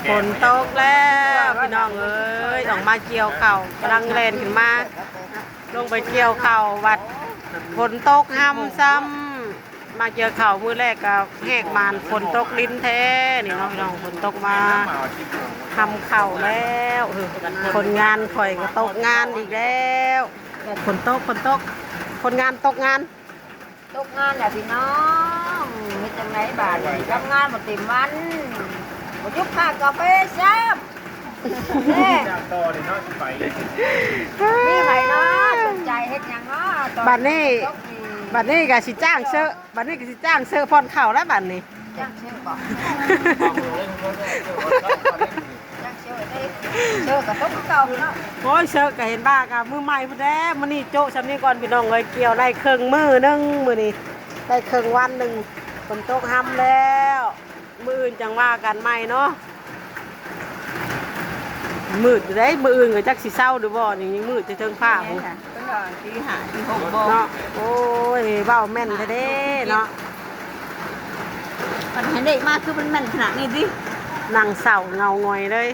ຝົນຕົກແລ້ວພີ່ນ້ອງເອີຍ ອອກມາກ່ຽວເຂົ້າ ກຳລັງແລ່ນຂຶ້ນມາ ລົງໄປກ່ຽວເຂົ້າ ບັດຝົນຕົກຮຳຊ້ຳ ມາກ່ຽວເຂົ້າມື້ແລກກໍແຫກໝານ ຝົນຕົກລິນແທ້ນີ້ເນາະພີ່ນ້ອງ ຝົນຕົກມາຮຳເຂົ້າແລ້ວ. ເອີ ຄົນງານຂ້ອຍກໍຕົກງານອີກແລ້ວ ຝົນຕົກ ຝົນຕົກ ຄົນງານຕົກງານ. ຕົກງານແລ້ວພີ່ນ້ອງ ເຮັດຈັ່ງໃດບາດນີ້ ທຳງານບໍ່ເຕັມວັນ ບໍ່ຢຸດຄ່າກາເຟຊ້ຳ ແນ່ ຈ້າງຕໍ່ເດ້ເນາະ ຊິໄປ ມີໃຜເນາະ ສົນໃຈເຮັດຫຍັງເນາະ ຕອນ ບັດນີ້ ຕົກນີ້ ບັດນີ້ກໍຊິຈ້າງເຊີ ບັດນີ້ກໍຊິຈ້າງເຊີຜ່ອນເຂົ້າແລ້ວບັດນີ້ ຈ້າງເຊີບໍ? ຈັກເຊີໄດ້ ເຊີກະຕົກຄືເກົ່າເນາະ ໂອ້ຍ ເຊີກະເຫັນວ່າກະມື້ໃໝ່ພຸ້ນແຫຼະ ມື້ນີ້ໂຈະຊ່ຳນີ້ກ່ອນພີ່ນ້ອງເອີຍ ກ່ຽວໄດ້ເຄິ່ງມື້ໜຶ່ງ ມື້ນີ້ໄດ້ເຄິ່ງວັນໜຶ່ງ ຝົນຕົກຮຳແລ້ວ ມື້ອື່ນຈັ່ງວ່າກັນໃໝ່ເນາະ ມືດເດ້ ມື້ອື່ນກໍຈັກຊິເຊົ້າຫຼືບໍ່ ນີ້ຍັງມືດແຕ່ເທິງຟ້າພຸ້ນ ເພິ່ນວ່າຕີຫ້າຕີຫົກບໍ່ ເນາະ ໂອ້ຍ ເວົ້າແມ່ນແທ້ເດ້ເນາະ ມັນໃຫ້ເລກມາຄືມັນແມ່ນຂະໜາດນີ້ຕິ ນັ່ງເສົ້າເງົາຫງອຍເລີຍ.